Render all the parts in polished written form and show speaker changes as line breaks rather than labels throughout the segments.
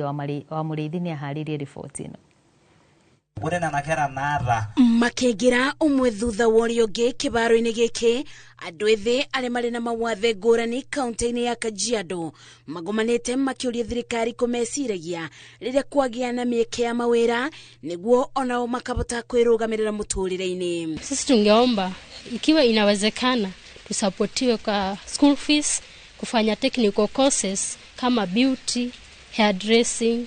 Wandia wa Mũrĩithi nĩ aharĩirie riboti ĩno.
Makĩingĩra ũmwe thutha wa ũrĩa ũngĩ kĩbaro-inĩ gĩkĩ, andũ ethĩ arĩa marĩ na mawathe ngũrani kaunti-inĩ ya Kajiado magomanĩte makĩũria thirikari kũmeciragia rĩrĩa kwagĩa na mĩeke ya mawĩra nĩguo onao makahota kwĩrũgamĩrĩra mũtũrĩre-inĩ.
Sisi tungeomba ikiwa inawezekana tusapotiwe kwa school fees, kufanya technical courses kama beauty, hairdressing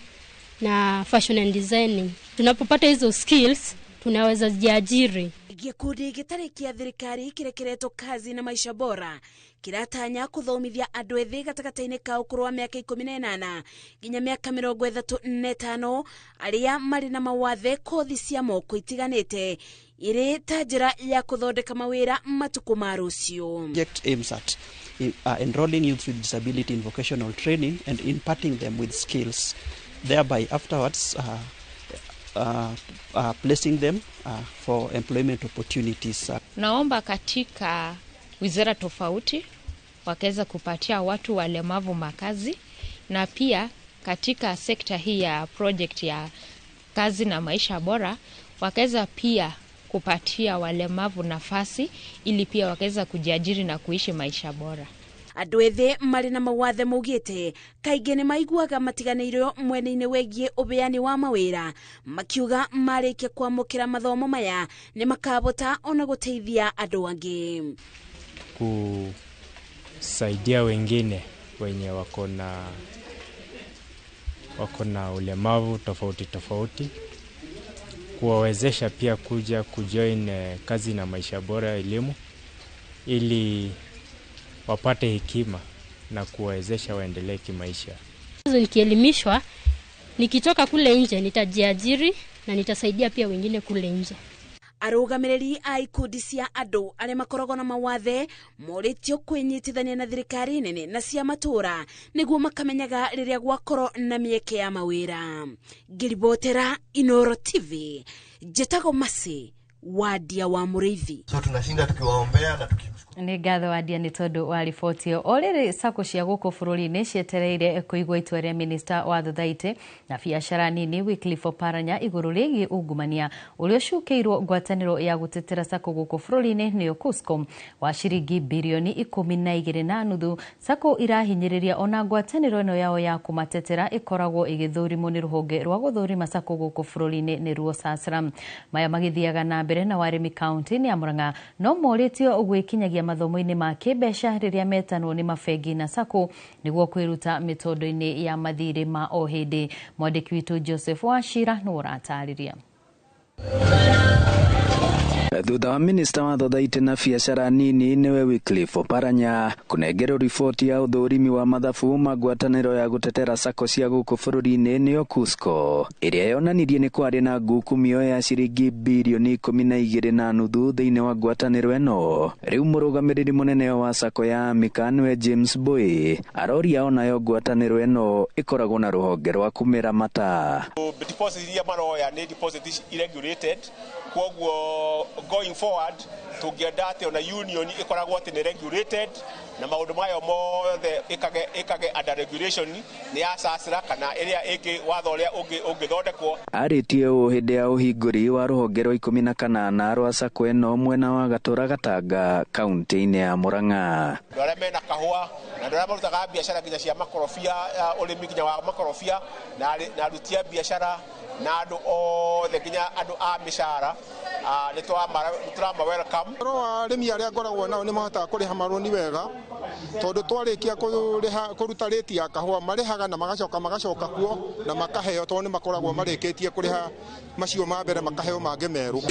na fashion and designing. Tunapopata hizo skills tunaweza jiajiri.
Gĩkundi gĩtarĩ kĩa thirikari kĩrĩa kĩretwo Kazi na Maisha Bora kĩratanya kũthomithia andũ ethĩ gatagatĩ-inĩ ka ũkũrũ wa mĩaka 18 nginya mĩaka 35 arĩa marĩ na mawathe kothi cia moko itiganĩte irĩ ta njĩra ya kũthondeka mawĩra matukũ ma rũciũ.
Project aims at enrolling youth with disability in vocational training and imparting them with skills, thereby afterwards placing them for employment opportunities.
Naomba katika wizara tofauti wakaweza kupatia watu walemavu makazi, na pia katika sekta hii ya project ya kazi na maisha bora wakaweza pia kupatia walemavu nafasi ili pia wakaweza kujiajiri na kuishi maisha bora.
Andũ ethĩ marĩ na mawathe maugĩte kaingĩ nĩ maiguaga matiganĩirio mwena-inĩ wĩgiĩ ũbeani wa mawĩra, makiuga marĩkia kwamũkĩra mathomo maya nĩ makabota ona gũteithia andũ angĩ.
Kusaidia wengine wenye wako na ulemavu tofauti tofauti, kuwawezesha pia kuja kujoin kazi na maisha bora elimu ili wapate hekima na kuwawezesha waendelee kimaisha.
Nikielimishwa, nikitoka kule nje nitajiajiri na nitasaidia pia wengine kule nje.
Arũgamĩrĩri a ikundi cia andũ arĩa makoragwo na mawathe morĩtio kwĩnyitithania na thirikari nene na cia matũra nĩguo makamenyaga rĩrĩa gwakorwo na mĩeke ya mawĩra. Ngĩribotera Inoro TV, njĩtagwo Mercy Wandia wa Mũrĩithi.
So tunashinda tukiwaombea na tukimshukuru.
Nĩ ngatho Wandia nĩ tondũ wa riboti ĩyo. O rĩrĩ sacco cia gũkũ bũrũri-inĩ cietereire kũigua itua rĩa minista wa thothaitĩ na biacara nini Wycliffe Oparanya igũrũ rĩgiĩ ungumania ũrĩa ũcukĩirwo ngwatanĩro ya gũtetera sacco gũkũ bũrũri-inĩ nĩyo KUSCOM wa ciringi birioni 12.5. Sacco irahinyĩrĩria ona ngwatanĩro ĩno yao ya kũmatetera ĩkoragwo ĩgĩthũrimwo nĩ rũhonge rwa gũthũrima sacco gũkũ bũrũri-inĩ nĩruo SASRA. Maya magĩthiaga na mbere na warĩmi kaunti-inĩ ya Murang'a no morĩtio gwĩkinyagia mathomo-inĩ ma kĩmbeca rĩrĩa metanwo nĩ mabengi na sacco nĩguo kwĩruta mĩtondo-inĩ ya mathirĩ ma o hĩndĩ. Mwandĩki witũ Joseph Wachira nĩwe ũratarĩria.
Thutha wa minista wa thothaitĩ na biacara nini niwe Wycliffe Oparanya kũnengerwo riboti ya ũthũrimi wa mathabu ma ngwatanĩro ya gũtetera sacco cia gũkũ bũrũri-inĩ nĩyo KUSCO ĩrĩa yonanirie nĩ kwarĩ na ngukumio ya ciringi birioni 12.5 thĩinĩ wa ngwatanĩro ĩno. Rĩu mũrũgamĩrĩri mũnene wa sacco ya Amika nĩwe James Boy aroria onayo ngwatanĩro ĩno ĩkoragwo na rũhonge rwa kũmĩramata.
Deposit iria maroya nĩ deposit irregulated, koguo going forward tũngĩenda atĩ ona union ĩkoragwo atĩ nĩ regulated na maũndũ mayo mothe ĩkage under regulation nĩ ya SASRA kana ĩrĩa ĩngĩ watho ũrĩa ũngĩthondekwo.
Arĩtie ũũ hĩndĩ ya ũhingũri wa rũhonge rwa 18 rwa sacco ĩno mwena wa Gatũra Gatanga kaunti-inĩ ya Murang'a.
Andũ arĩa mena kahũa na andũ arĩa marutaga biacara nginya cia makorobia, ũrĩmi nginya wa makorobia na aruti a biacara na andũ othe nginya andũ a mĩcara nĩ tũrama welcome.
Ũhoro wa arĩmi arĩa ngoragwo nao nĩ mahotaga kũrĩha marũni wega tondũ twarĩkia kũruta rĩti ya kahũa marĩhaga na magacoka kuo na makaheo tondũ nĩ makoragwo marĩkĩtie kũrĩha macio ma mbere makaheo mangĩ merũ.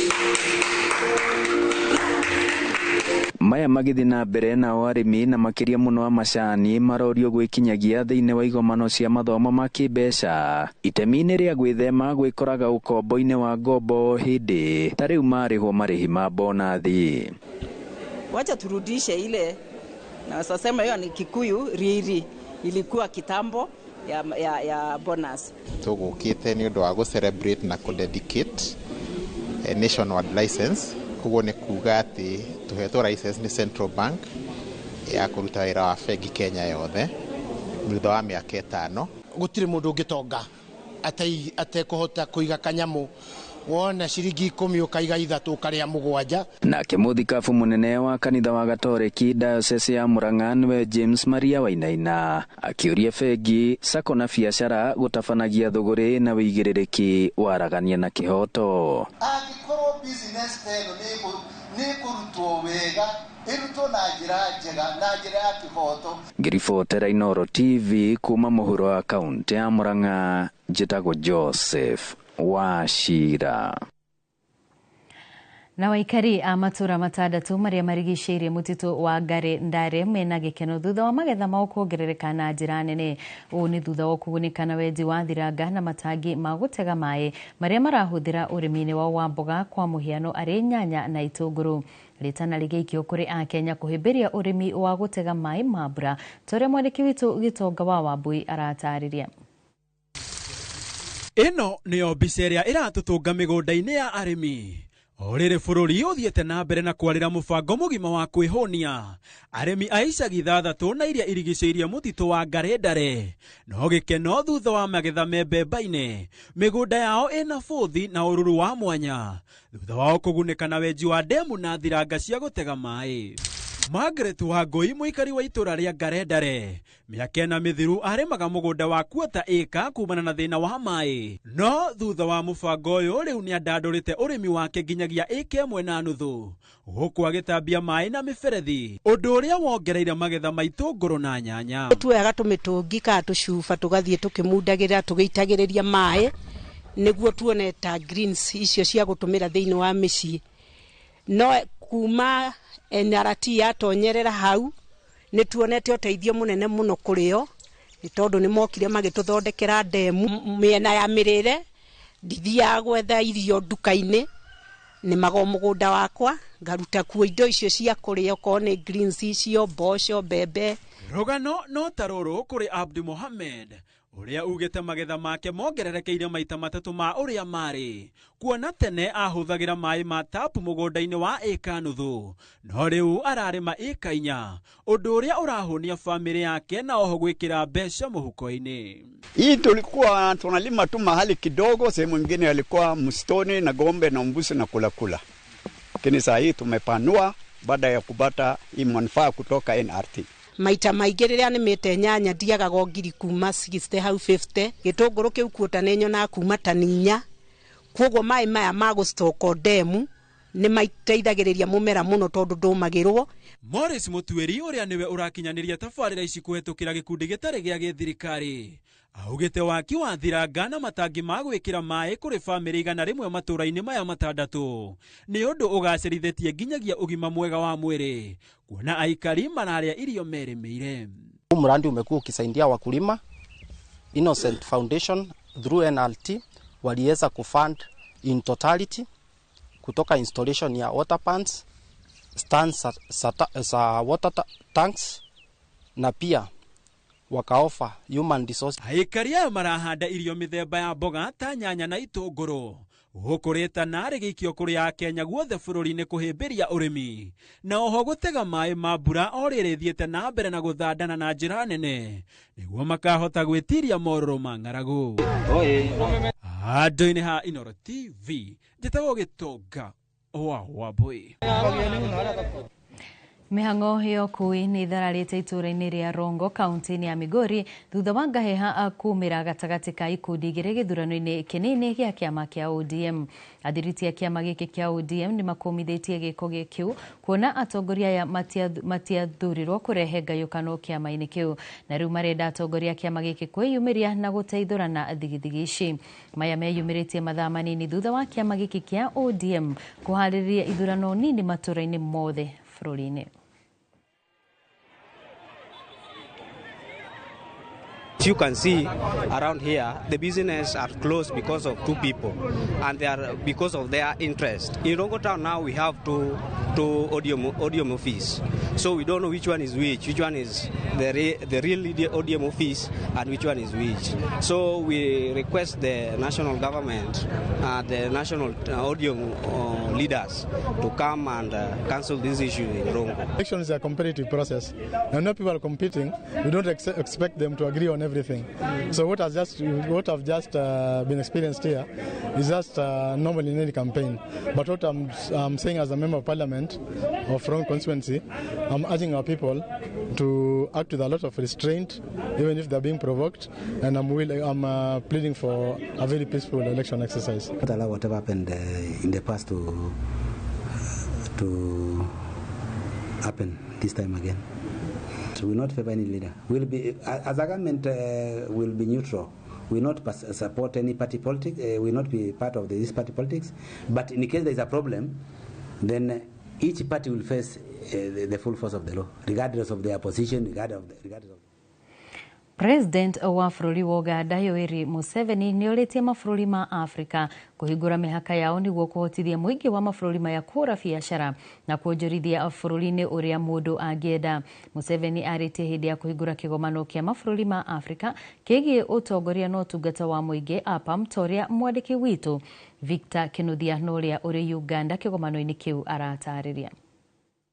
Maya magĩthiĩ na mbere nao arĩmi na makĩria mũno a macani marorio gwĩkinyagia thĩinĩ wa igomano cia mathomo ma kĩmbeca itemi-inĩ rĩa gwĩthema gwĩkoraga ũkombo-inĩ wa ngombo hĩndĩ ta rĩu marĩhwo marĩhi ma bonathi.
Wacha turudishe ile, na sasema hiyo ni Kikuyu riri ilikuwa kitambo ya bonus.
Tũgũkĩte nĩ ũndũ wa gũ celebrate na kũ dedicate nationwide license. Koguo nĩ kuga atĩ tũhetwo license nĩ Central Bank ya kũruta wĩra wa bengi Kenya yothe thutha wa mĩaka 5.
Gũtirĩ mũndũ ũngĩtonga atekũhota kũiga kanyamũ, wona ciringi 10 ũkaiga 3 ũkarĩa 7.
Nake mũthikabu mũnene wa kanitha wa Gatoreki Diocese ya Murang'a nĩwe James Maria Wainaina akĩũria bengi, sacco na biacara gũtabanagia thũgũrĩ na wĩigĩrĩrĩki waragania na kĩhoto.
Angĩkorwo business ta ĩno nĩ ĩkũrutwo wega, ĩrutwo na njĩra njega na njĩra ya kĩhoto.
Ngĩribotera Inooro TV kuma mũhuro wa kaũntĩ ya Murang'a, njĩtagwo Joseph Wachira.
Na waikari a matura matandatu maria marigicĩirie mũtitũ wa Ngare Ndare mena gĩkeno thutha wa magetha mao kuongerereka na njĩra nene. Ũũ nĩ thutha wa kũgunĩka na wenji wa thiranga na matangi ma gũtega maĩ marĩa marahũthĩra ũrĩmi-inĩ wao wa mboga, kwa mũhiano arĩ nyanya na itũngũrũ. Rĩtana rĩgĩikio kũrĩ Akenya kũhĩmbĩria ũrĩmi wa gũtega maĩ ma mbura, ta ũrĩa mwandĩki witũ Gĩtonga wa Wambui aratarĩria.
Ĩno nĩyo mbica ĩrĩa ĩratũtũnga mĩgũnda-inĩ ya arĩmi. O rĩrĩ bũrũri ũthiĩte na mbere na kwarĩra mũbango mũgima wa kwĩhũnia, arĩmi a icagi 6 na iria irigicĩirie mũtitũ wa Ngare Ndare no gĩkeno thutha wa magetha me mbemba-inĩ, mĩgũnda yao ĩna bũthi na ũruru wa mwanya thutha wao kũgunĩka na wenji wa ndemu na thiranga cia gũtega maĩ. Margaret Wangui mũikari wa itũra rĩa Ngare Ndare mĩaka ĩna mĩthiru arĩmaga mũgũnda wa kuota ĩka kumana na thĩna wa maĩ, no thutha wa mũbango ũyũ rĩu nĩandandũrĩte ũrĩmi wake nginyagia ĩka 1.5 gũkũ agĩtambia maĩ na mĩberethi, ũndũ ũrĩa wongereire magetha ma itũngũrũ na nyanya.
Tuoyaga tũmĩtũngi kana tũcuba tũgathiĩ tũkĩmundagĩra tũgĩitagĩrĩria maĩ nĩguo tuone ta greens icio cia gũtũmĩra thĩinĩ wa mĩciĩ. No kuma NRT yatonyerera hau nĩ tuonete ũteithio mũnene mũno kũrĩo, nĩ tondũ nĩ mokire magĩtũthondekera ndemu mĩena ya mĩrĩre. Ndithiaga gwetha irio nduka-inĩ, nĩmaga o mũgũnda wakwa ngaruta kuo indo icio cia kũrĩa, okorwo nĩ greens icio, mboco, mbembe.
Rũgano no ta rũrũ kũrĩ Abdi Mohamed ũrĩa ugĩte magetha make mongererekeire maita 3 ma ũrĩa marĩ, kuona tene ahũthagĩra maĩ ma tapu mũgũnda-inĩ wa ĩka 0.5 no rĩu ararĩma ĩka 4, ũndũ ũrĩa ũrahũnia famĩlĩ yake na oho gwĩkĩra mbeca mũhuko-inĩ.
Hii tulikuwa tunalima tu mahali kidogo, sehemu nyingine alikuwa msitoni na gombe na mbuzi na kula kula, lakini saa hii tumepanua baada ya kupata hii manufaa kutoka NRT.
Maita maingĩ rĩrĩa nĩmĩte nyanya ndiagaga o ngiri kuma 60 hau 50, gĩtũngũrũ kĩu kuota nĩ nyonaga kuma tani 4. Koguo maĩ maya ma gũcitoko ndemu nĩ mateithagĩrĩria mũmera mũno tondũ ndũmagĩrwo.
Morris Mũtuĩri ũrĩa nĩwe ũrakinyanĩria tabarĩra ici kũhetũkĩra gĩkundi gĩtarĩ gĩa gĩthirikari augĩte waki wa thiranga na matangi ma gwĩkĩra maĩ kũrĩ bamĩrĩ 100 matũra-inĩ maya 6 nĩ ũndũ ũgacĩrithĩtie nginyagia ũgima mwega wa mwĩrĩ, kuona aikari mararĩa irio merĩmĩire.
Huu mradi umekuwa ukisaidia wakulima. Innocent Foundation through NRT waliweza kufund in totality kutoka installation ya water pumps, stands za water tanks na pia wakaofa human resource.
Aikari ayo marahanda irio mĩthemba ya mboga ta nyanya na itũngũrũ gũkũ rĩtana rĩgĩikio kũrĩ Akenya guothe bũrũri-inĩ kũhĩmbĩria ũrĩmi na oho gũtega maĩ ma mbura o rĩrĩ thiĩte na mbere na gũthandana na njĩra nene nĩguo makahota gwĩtiria morũrũ ma ng'aragu. Handũ-inĩ ha Inooro TV njĩtagwo Gĩtonga wa Wambui.
Mĩhang'o ya ũkui nĩ ĩthararĩte itũũra-inĩ rĩa Rongo kaunti-inĩ ya Migori thutha wa ngaheha kumĩra gatagatĩ ka ikundi igĩrĩ gĩthurano-inĩ kĩnini gĩa kĩama kĩa ODM. Athiriti a kĩama gĩkĩ kĩa ODM nĩ makũmithĩtie gĩko kĩu kuona atongoria aya matiathurirwo kũrehe ngayũkano kĩama-inĩ kĩu, na rĩu marenda atongoria a kĩama gĩkĩ kwĩyumĩria na gũteithũrana thigithigi ici. Maya meyumĩrĩtie mathaa manini thutha wa kĩama gĩkĩ kĩa ODM kũharĩrĩria ithurano nini matũũra-inĩ mothe bũrũri-inĩ.
You can see around here the business are closed because of two people and they are because of their interest. In Rongo town now we have two ODM office, so we don't know which one is which one is the real ODM office and which one is which. So we request the national government, the national ODM leaders to come and cancel this issue in Rongo.
Election is a competitive process. And when people are competing, we don't expect them to agree on everything. So what I've just been experienced here is just normal in any campaign. But what I'm saying as a member of parliament of Rongo constituency, I'm urging our people to act with a lot of restraint, even if they're being provoked, and I'm pleading for a very peaceful election exercise.
Not allow whatever happened in the past to happen this time again. So we will not favor any leader. We'll be, as a government, will be neutral. We will not support any party politics. We will not be part of this party politics. But in case there is a problem, then each party will face the full force of the law, regardless of their position, regardless of.
President wa bũrũri wa Uganda Yoweri Museveni nĩorĩtie mabũrũri ma Afrika kũhingũra mĩhaka yao nĩguo kũhotithia mũingĩ wa mabũrũri maya kũhũra biacara na kuonjorithia bũrũri-inĩ ũrĩa mũndũ angĩenda. Museveni arĩtie hĩndĩ ya kũhingũra kĩgomano kĩa mabũrũri ma Afrika kĩgiĩ ũtongoria na ũtungata wa mũingĩ APAM, ta ũrĩa mwandĩki witũ Victor Kinuthia na ũrĩa ũrĩ Uganda kĩgomano-inĩ kĩu aratarĩria.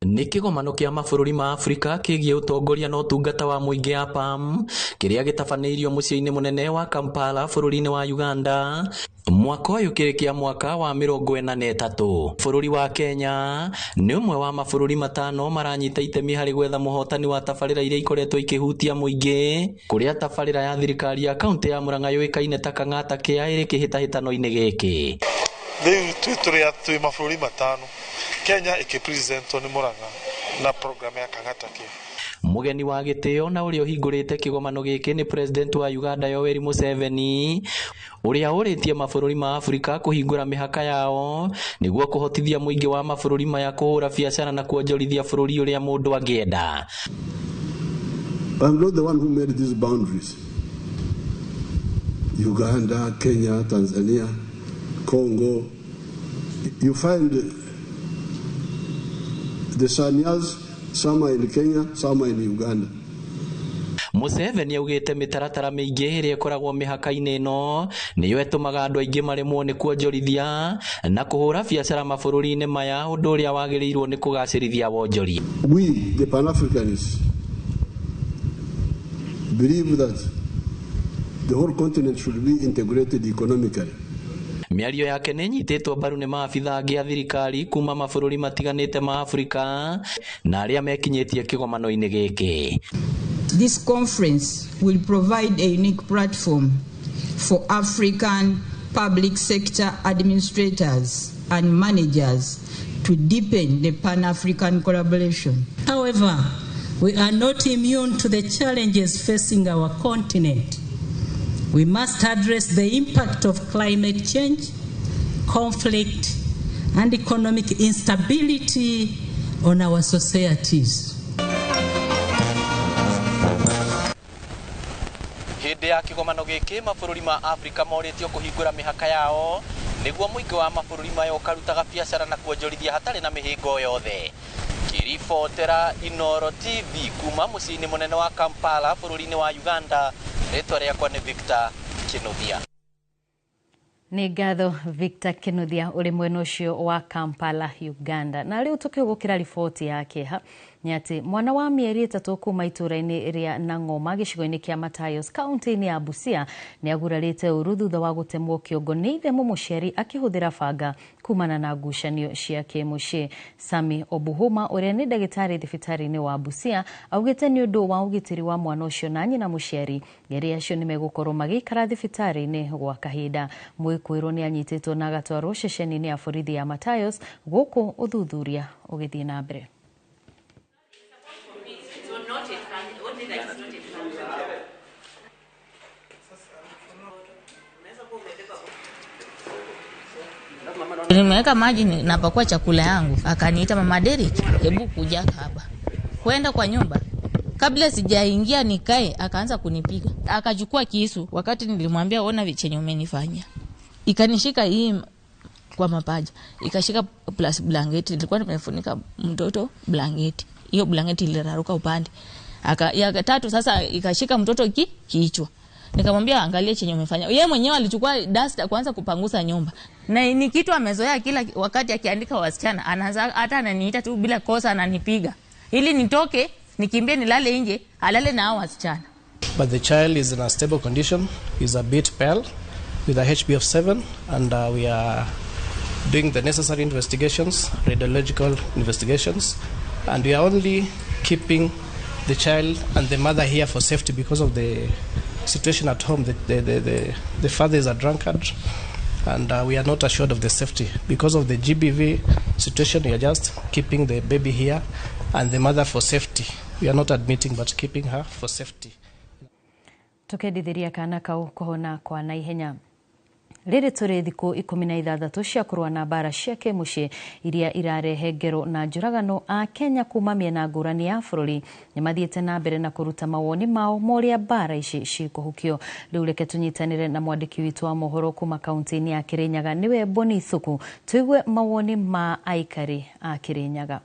Nĩ kĩgomano kĩa mabũrũri ma Afrika kĩgiĩ ũtongoria na ũtungata wa mũingĩ APAM kĩrĩa gĩtabanĩirio mũciĩ-inĩ mũnene wa Kampala bũrũri-inĩ wa Uganda mwaka ũyũ kĩrĩ kĩa mwaka wa 43. Bũrũri wa Kenya nĩ ũmwe wa mabũrũri matano maranyita itemi harĩ gwetha mũhotani wa tabarĩra iria ikoretwo ikĩhutia mũingĩ, kũrĩa tabarĩra ya thirikari ya kaunti ya Murang'a yũĩkaine ta Kang'ata Kĩa ĩrĩ kĩhĩtahĩtano-inĩ gĩkĩ.
Rĩu twĩ twĩ mabũrũri matano, Kenya ĩkĩpresentwo nĩ Murang'a na program ya Kang'ata Kĩa.
Mũgeni wa gĩtĩo na ũrĩa ũhingũrĩte kĩgomano gĩkĩ nĩ President wa Uganda Yoweri Museveni, ũrĩa ũrĩtie mabũrũri ma Afrika kũhingũra mĩhaka yao nĩguo kũhotithia mũingĩ wa mabũrũri maya kũhũra biacara na kuonjorithia bũrũri ũrĩa mũndũ angĩenda.
I'm not the one who made these boundaries. Uganda, Kenya, Tanzania, Congo. You find the Sanyas, some are in Kenya, some are in Uganda.
Museveni augĩte mĩtaratara mĩingĩ ĩrĩa ĩkoragwo mĩhaka-inĩ ĩno nĩyo ĩtũmaga andũ aingĩ maremwo nĩ kuonjorithia na kũhũra biacara mabũrũri-inĩ maya, ũndũ ũrĩa wagĩrĩirwo nĩ kũgacĩrithia wonjoria.
We, the Pan-Africanists, believe that the whole continent should be integrated economically.
Mĩario yake nĩ ĩnyitĩtwo mbaru nĩ maabitha angĩ a thirikari kuma mabũrũri matiganĩte ma Afrika na arĩa mekinyĩtie kĩgomano-inĩ gĩkĩ.
This conference will provide a unique platform for African public sector administrators and managers to deepen the Pan-African collaboration.
However, we are not immune to the challenges facing our continent. We must address the impact of climate change, conflict, and economic instability on our societies.
Hĩndĩ ya kĩgomano gĩkĩ mabũrũri ma Afrika morĩtio kũhingũra mĩhaka yao nĩguo mũingĩ wa mabũrũri maya ũkarutaga biacara na kuonjorithia hatarĩ na mĩhĩngo yothe. Ngĩribotera Inooro TV kuma mũciĩ-inĩ mũnene wa Kampala bũrũri-inĩ wa Uganda, rĩtwa rĩakwa nĩ Victor Kinuthia.
Nĩ ngatho Victor Kinuthia ũrĩ mwena ũcio wa Kampala, Uganda. Na rĩu tũkĩgũkĩra riboti ya kĩeha nĩ atĩ mwana wa mĩeri 3 kuma itũũra-inĩ rĩa Nang'oma gĩcigo-inĩ kĩa Matayos kaunti-inĩ ya Busia nĩ agurarĩte ũru thutha wa gũtemwo kĩongo nĩ ithe mũmũciari akĩhũthĩra banga kumana na ngucanio cia kĩmũciĩ. Sami Obuhuma ũrĩa nĩ ndagĩtarĩ thibitarĩ-inĩ wa Busia augĩte nĩ ũndũ wa ũgitĩri wa mwana ũcio na nyina mũciari erĩ acio nĩ megũkorwo magĩikara thibitarĩ-inĩ gwa kahinda. Mwĩkũĩrwo nĩ anyitĩtwo na agatwarwo ceceni-inĩ ya borithi ya Matayos gũkũ ũthuthuria ũgĩthiĩ na mbere.
Nimeweka maji napakua chakula yangu, akaniita Mama Derek, hebu kuja hapa. Kwenda kwa nyumba. Kabla sijaingia nikae, akaanza kunipiga. Akachukua kisu wakati nilimwambia ona vichenye umenifanya. Ikanishika hii kwa mapaja, ikashika plus blanketi, nilikuwa nimefunika mtoto blanketi. Hiyo blanketi iliraruka upande. Ya tatu sasa ikashika mtoto kichwa. Nikamwambia angalia chenye umefanya. Yeye mwenyewe alichukua duster kuanza kupangusa nyumba. Na ni kitu amezoea kila wakati akiandika wasichana, anaanza hata ananiita tu bila kosa ananipiga. Ili nitoke, nikimbie nilale nje, alale na hao wasichana.
But the child is in a stable condition. He's a bit pale with a HB of 7, and we are doing the necessary investigations, radiological investigations, and we are only keeping the child and the mother here for safety because of the situation at home. The father is a drunkard, and we are not assured of the safety. Because of the GBV situation, we are just keeping the baby here and the mother for safety. We are not admitting, but keeping her for safety.
Tukendithiria kana kau kuhona kwa naihenya. Rĩrĩ tũrĩ thikũ 16 cia kũrũa na mbara cia kĩmũciĩ iria irarehe ngero na njũragano a Kenya kuma mĩena ngũrani ya bũrũri nĩmathiĩte na mbere na kũruta mawoni mao ma ũrĩa mbara ici cikũhukio. Rĩu reke tũnyitanĩre na mwandĩki witũ wa mohoro kuma kaunti-inĩ ya Kĩrĩnyaga nĩwe Boni Thuku tũigue mawoni ma aikari a Kĩrĩnyaga.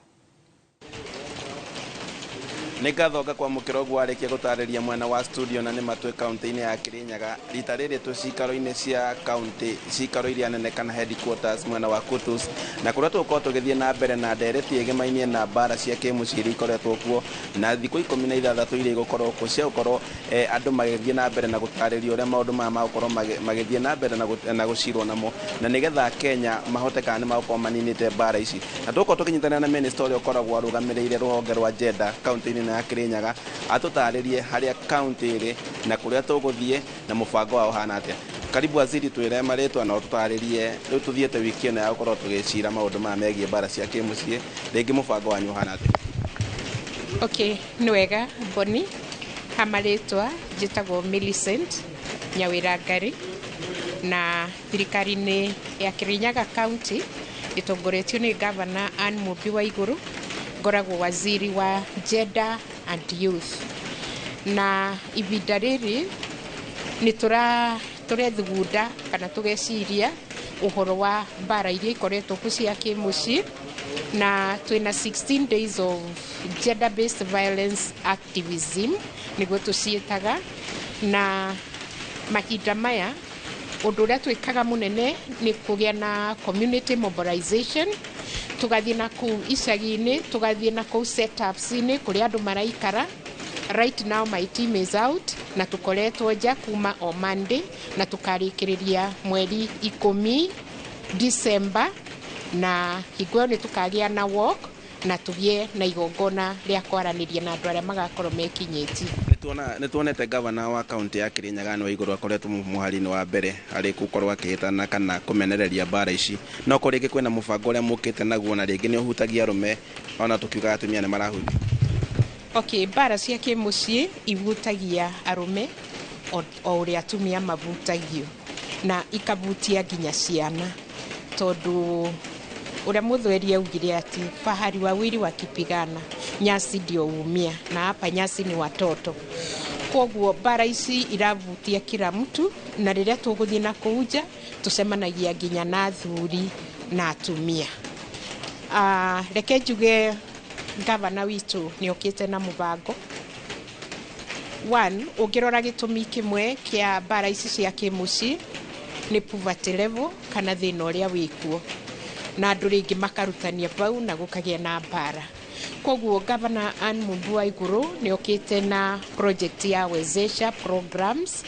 Nĩ ngatho ngakwamũkĩra ũguo warĩkia gũtarĩria mwena wa studio na nĩ matwe kaunti-inĩ ya Kĩrĩnyaga rita rĩrĩ twĩ cikaro-inĩ cia kaunti cikaro iria nene kana headquarters mwena wa Kutus na kũrĩa tũgũkorwo tũgĩthiĩ na mbere na ndereti ĩgĩmainie na mbara cia kĩmũciĩ iria ikoretwo kuo na thikũ 16 iria igũkorwo kuo cia gũkorwo andũ magĩthiĩ na mbere na gũtarĩria ũrĩa maũndũ maya magũkorwo magĩthiĩ na mbere na gũcirwo namo na nĩgetha Kenya mahote kana nĩ magũkorwo maninĩte mbara ici na tũgũkorwo tũkĩnyitanĩra na minister ũrĩa ũkoragwo arũgamĩrĩire rũhonge rwa gender kaunti-inĩ ya Kĩrĩnyaga atũtarĩrie harĩa kaunti ĩrĩ na kũrĩa tũgũthiĩ na mũbango wao ũhana atĩa. Karibu waziri, twĩre marĩtwa na ũtũtarĩrie rĩu tũthiĩte wiki ĩno ya gũkorwo tũgĩcira maũndũ maya megiĩ mbara cia kĩmũciĩ, rĩngĩ mũbango wanyu ũhana atĩa?
Okay, nĩ wega Boni. Ha marĩtwa njĩtagwo Millicent Nyawĩra Ngari na thirikari-inĩ ya Kĩrĩnyaga County ĩtongoretio nĩ Governor Anne Mũmbi Waiguru. Ngoragwo waziri wa gender and youth na ibinda rĩrĩ nĩ tũrethugunda kana tũgeciria ũhoro wa mbara iria ikoretwo kuo cia kĩmũciĩ na twĩna 16 days of gender based violence activism nĩguo tũciĩtaga na mahinda maya ũndũ ũrĩa twĩkaga mũnene nĩ kũgĩa na community mobilization tugathiĩ na kũu icagi-inĩ tugathiĩ na kũu setups-inĩ kũrĩa andũ maraikara. Right now my team is out na tukoretwo nja kuma o Monday na tukarĩkĩrĩria mweri 10 December na hingo ĩyo nĩ tukagĩa na walk na tũgĩe na igongona rĩa kwaranĩria na andũ arĩa magakorwo mekinyĩtie.
Nĩ tuonete gavana wa kaunti ya Kĩrĩnyaga Anne Waiguru akoretwo mũhari-inĩ wa mbere harĩ gũkorwo akĩhĩtana kana kũmenereria mbara ici no ko rĩngĩ kwĩna mũbango ũrĩa mũkĩte naguo na rĩngĩ nĩ ũhutagia arũme ona tũkiugaga atumia nĩ marahutio.
Okay, mbara cia kĩmũciĩ ihutagia arũme o ũrĩa atumia mavutagio na ikavutia nginya ciana tondũ ũrĩa mũthweri augire ati fahari wawili wakipigana nyasi ndio umia na hapa nyasi ni watoto. Koguo mbara ici iravutia kila mtu na rĩrĩa tũgũthiĩ na kũu nja tũcemanagia nginya na athuri na atumia. Reke njuge gavana witũ nĩ okĩte na mũbango. One, ũngĩrora gĩtũmi kĩmwe kĩa mbara ici cia kĩmũciĩ nĩ poverty level kana thĩna ũrĩa wĩkuo na andũ rĩngĩ makarutania bau na gũkagĩa na mbara. Koguo Governor Anne Mũmbi Waiguru nĩ okĩte na project ya Wezesha programs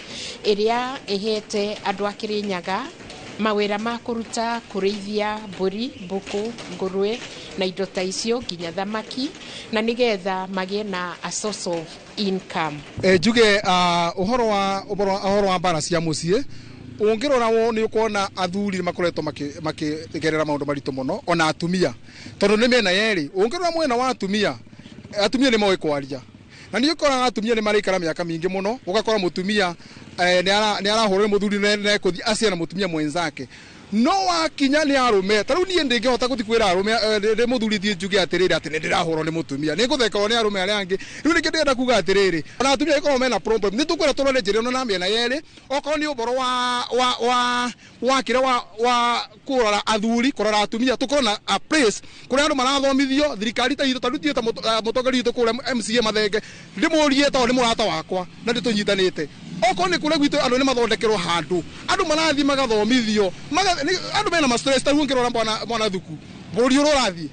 ĩrĩa ĩhete andũ a Kĩrĩnyaga mawĩra ma kũruta kũrĩithia mbũri, mbũkũ, ngũrwe na indo ta icio nginya thamaki na nĩgetha magĩe na a source of income.
Njuge ũhoro wa mbara cia mũciĩ ũngĩrora wo nĩ ũkuona athuri nĩ makoretwo makĩgerera maũndũ maritũ mũno ona atumia tondũ nĩ mĩena yerĩ. Ũngĩrora mwena wa atumia, atumia nĩ moĩ kwaria na nĩ ũkoraga atumia nĩ maraikara mĩaka mĩingĩ mũno, ũgakora mũtumia nĩ arahũrwo nĩ mũthuri na ekũthiĩ aciara mũtumia mwenzake. No wakinya nĩ arũme ta rĩu niĩ ndingĩhota gũthiĩ kwĩra arũme ndĩ mũthuri thiĩ njuge atĩrĩrĩ atĩ nĩ ndĩrahũrwo nĩ mũtumia, nĩ ngũthekerwo nĩ arũme arĩa angĩ. Rĩu nĩkĩo ndĩrenda kuga atĩrĩrĩ, ona atumia angĩkorwo mena problem nĩ tũkwenda tũrore njĩra ĩno na mĩena yerĩ, okorwo nĩ ũhoro wa kĩrĩa wa kũrora athuri, kũrora atumia, tũkorwo na a place kũrĩa andũ marathomithio. Thirikari ta itũ ta rĩu ithuĩ ta mũtongoria witũ kũrĩa MCA Mathenge ndĩmũrie tondũ nĩ mũrata wakwa na nĩtũnyitanĩte. Okorwo nĩ kũrĩa gwitũ andũ nĩ mathondekerwo handũ andũ marathiĩ magathomithio, andũ mena ma stress ta rĩu ũngĩrora mwana thuku bũrũri ũrĩa ũrathiĩ,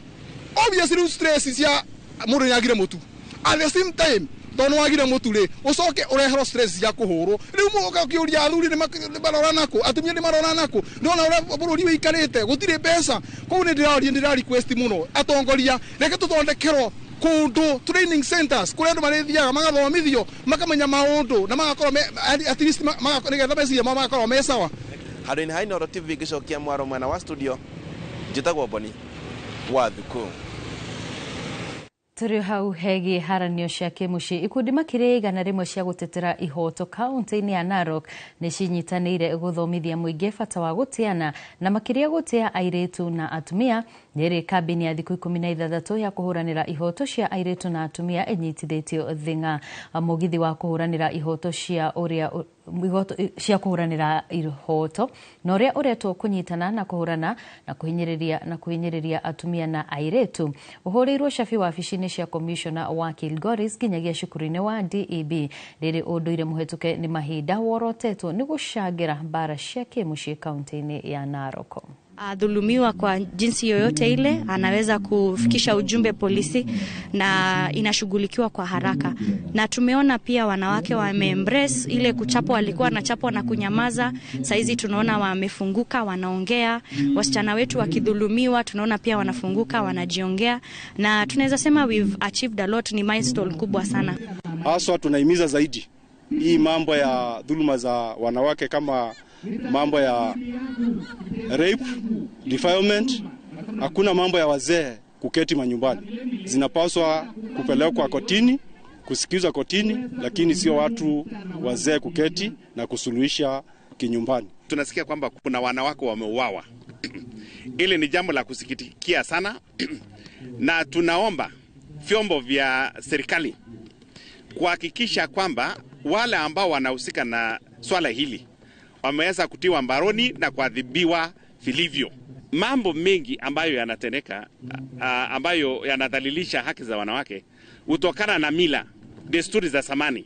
obviously rĩu stress cia mũndũ nĩagire mũtu, at the same time tondũ nĩwagire mũtu rĩ ũcoke ũreherwo stress cia kũhũrwo. Rĩu mũgoka ũkĩũria athuri nĩ marora nakũ, atumia nĩ marora nakũ, nĩwona ũrĩa bũrũri wĩikarĩte gũtirĩ mbeca. Koguo nĩ ndĩraria, ndĩra request mũno atongoria, reke tũthondekerwo kũndũ training centers kũrĩa andũ marĩthiaga magathomithio makamenya maũndũ na magakorwo at least nĩgetha meciria mao magakorwo me sawa.
Handũ-inĩ ha Inooro TV ngĩcokia mwaro mwena wa studio, njĩtagwo Boni wa Thuku.
Tũrĩ hau hegiĩ haranio cia kĩmũciĩ, ikundi makĩria 100 cia gũtetera ihoto kaunti-inĩ ya Narok nĩ cinyitanĩire gũthomithia mũingĩ bata wa gũtĩana na makĩria gũtĩa airĩtu na atumia. Nĩrĩ kambĩini ya thikũ 16 ya kũhũranĩra ihoto cia airĩtu na atumia ĩnyitithĩtio thing'a. Mũgithi wa kũhũranĩra ihoto cia ũrĩa ihoto cia kũhũranĩra ihoto na ũrĩa ũretwo kũnyitana na kũhũrana na kũhinyĩrĩria atumia na airĩtu ũhũrĩirwo cabi wabici-inĩ cia commissioner wa Kilgoris nginyagia cukuru-inĩ wa DEB. Rĩrĩ ũndũire mũhetũke nĩ mahinda worotetwo nĩ gũcangĩra mbara cia kĩmũciĩ kaunti-inĩ ya Narok.
Adhulumiwa kwa jinsi yoyote ile, anaweza kufikisha ujumbe polisi na inashughulikiwa kwa haraka. Na tumeona pia wanawake wameembrace ile kuchapwa, walikuwa wanachapwa na kunyamaza, saizi tunaona wamefunguka, wanaongea. Wasichana wetu wakidhulumiwa tunaona pia wanafunguka, wanajiongea, na tunaweza sema we've achieved a lot, ni milestone kubwa sana.
Haswa tunahimiza zaidi hii mambo ya dhuluma za wanawake kama mambo ya rape, defilement. Hakuna mambo ya wazee kuketi manyumbani, zinapaswa kupelekwa kotini, kusikizwa kotini, lakini sio watu wazee kuketi na kusuluhisha kinyumbani.
Tunasikia kwamba kuna wanawake wameuawa. Ile ni jambo la kusikitikia sana na tunaomba vyombo vya serikali kuhakikisha kwamba wale ambao wanahusika na swala hili wameweza kutiwa mbaroni na kuadhibiwa vilivyo. Mambo mengi ambayo yanatendeka, ambayo yanadhalilisha haki za wanawake hutokana na mila, desturi za zamani.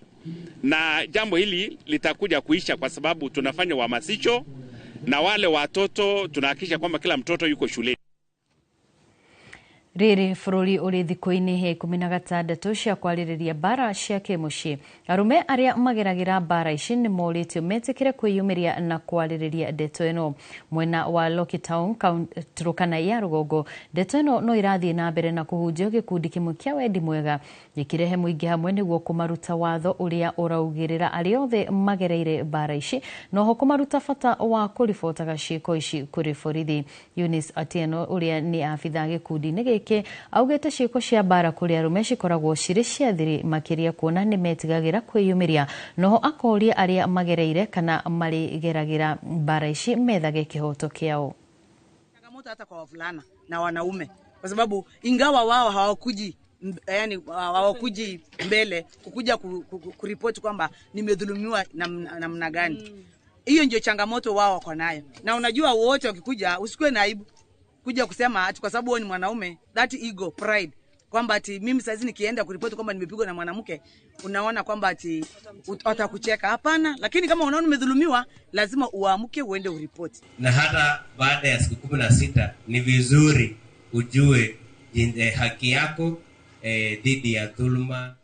Na jambo hili litakuja kuisha kwa sababu tunafanya uhamasisho na wale watoto, tunahakikisha kwamba kila mtoto yuko shuleni.
Rĩrĩ bũrũri ũrĩ thikũ-inĩ ya 16 cia kwarĩrĩria mbara cia kĩmũciĩ, arũme arĩa mageragĩra mbara ici nĩ morĩtio metĩkĩre kwĩyumĩria na kwarĩrĩria ndeto ĩno. Mwena wa Lokitaung, Turkana ya rũgongo, ndeto ĩno no ĩrathiĩ na mbere na kũhunjio gĩkundi kĩmwe kĩa wendi mwega gĩkĩrehe mũingĩ hamwe nĩguo kũmaruta watho ũrĩa ũraugĩrĩra arĩa othe magereire mbara ici, noho kũmaruta bata wa kũribotaga ciĩko ici kũrĩ borithi. Eunice Atieno ũrĩa nĩ abithaa gĩkundi-inĩ gĩkĩ augĩte ciĩko cia mbara kũrĩ arũme cikoragwo cirĩ cia thiri makĩria kuona nĩ metigagĩra kwĩyumĩria, noho akoria arĩa magereire kana marĩgeragĩra mbara ici methage kĩhoto kĩao.
Changamoto hata kwa wavulana na wanaume, kwa sababu ingawa wao hawakuji, yani hawakuji mbele kukuja kuripoti kwamba nimedhulumiwa namna gani. Hiyo ndio changamoto wao wako nayo. Na unajua wote wakikuja, usikuwe na aibu kuja kusema ati kwa sababu wewe ni mwanaume, that ego, pride, kwamba ati mimi saizi nikienda kuripoti kwamba nimepigwa na mwanamke, unaona kwamba ati watakucheka. Hapana, lakini kama unaona umedhulumiwa, lazima uamke uende uripoti.
Na hata baada ya siku 16 ni vizuri ujue haki yako dhidi ya dhuluma.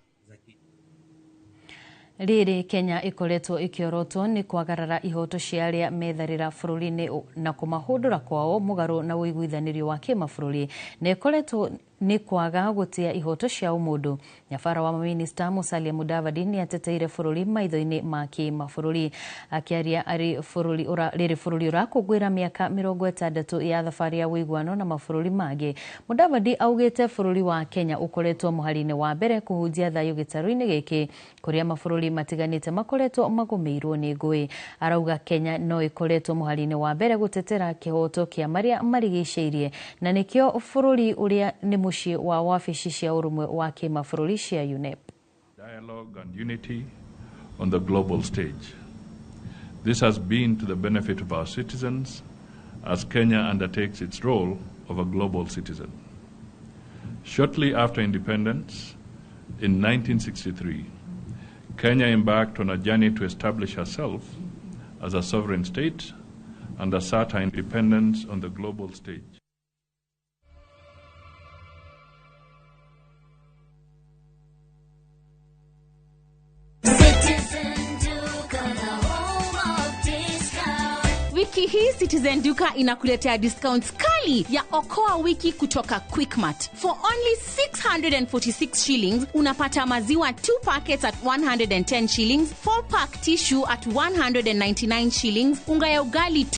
Rĩrĩ Kenya ĩkoretwo ĩkĩorotwo nĩ kwagarara ihoto cia arĩa metharĩra bũrũri-inĩ na kũmahũndũra kwao mũgarũ na ũiguithanĩrio wa kĩmabũrũri, na ĩkoretwo Nĩ kwaga gũtĩa ihoto cia ũmũndũ. Nyabara wa maminista Musalia Mudavadi nĩ ateteire bũrũri maitho-inĩ ma kĩmabũrũri. Akĩaria arĩ bũrũri rĩrĩ bũrũri ũrakũngũĩra mĩaka 60 ya thabarĩ ya ũiguano na mabũrũri mangĩ, Mudavadi augĩte bũrũri wa Kenya ũkoretwo mũhari-inĩ wa mbere kũhunjia thayũ gĩtarũ-inĩ gĩkĩ kũrĩa mabũrũri matiganĩte makoretwo magũmĩirwo nĩ ngũĩ. Arauga Kenya no ĩkoretwo mũhari-inĩ wa mbere gũtetera kĩhoto kĩa marĩa marigicĩirie na nĩkĩo bũrũri ũrĩa nĩ mũciĩ wa wabici cia ũrũmwe wa kĩmabũrũri cia UNEP.
Dialogue and unity on the global stage. This has been to the benefit of our citizens as Kenya undertakes its role of a global citizen. Shortly after independence, in 1963, Kenya embarked on a journey to establish herself as a sovereign state and assert her independence on the global stage.
Wiki hii Citizen Duka inakuletea discounts kali ya Okoa Wiki kutoka Quickmart. For only 646 shillings unapata maziwa 2 packets at 110 shillings, 4 pack tissue at 199 shillings, unga ya ugali